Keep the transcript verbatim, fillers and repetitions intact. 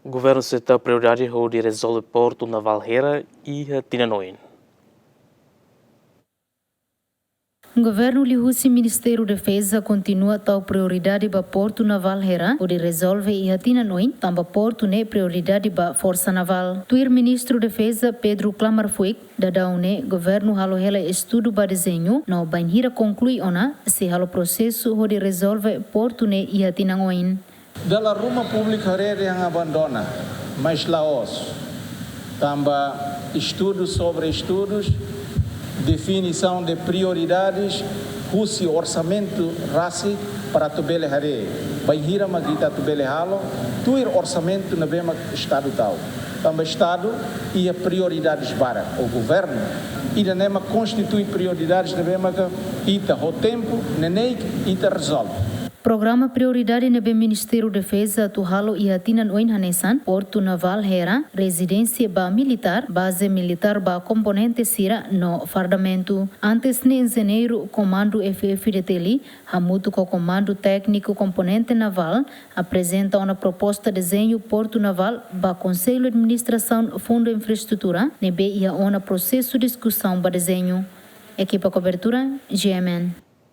Governu sei tau prioridade hodi rezolve Portu Navál Hera iha tinan oin. Governu liuhusi Ministériu Defeza kontinua tau prioridade ba Portu Navál Hera hodi rezolve iha tinan oin, tanba portu ne'e prioridade ba Forsa Navál. Tuir Ministru Defeza Pedro Klammerfuik, daudaun ne'e governu halo hela estudu ba dezeñu no bainhira konklui ona sei halo prosesu hodi rezolve portu ne'e iha tinan oin. Dala ruma públiku haree dehan abandona, mas la'ós. Tanba estudu sobre estudus, definisaun de prioridades, husi orsamentu rasik para atu bele haree bainhira mak ita atu bele halo, tuir orsamentu ne'ebé mak Estadu tau. Tanba Estadu iha prioridades barak, ou governu, ida-ne'e mak konstitui prioridades ne'ebé mak ita ho tempu, neineik ita rezolve. Programa prioridade ne'ebé Ministériu Defeza atu halo iha tinan oin hanesan, Portu Navál Hera, rezidénsia ba militár, baze militár ba komponente sira no fardamentu. Antes ne'e Enjeñeiru Komandu F F D T L, hamutuk ho Komandu Tékniku Komponente Navál, aprezenta ona proposta dezeñu Portu Navál ba Konsellu Administrasaun Fundu Infraestrutura, ne'ebé iha ona prosesu diskusaun ba dezeñu. Ekipa kobertura, G M N.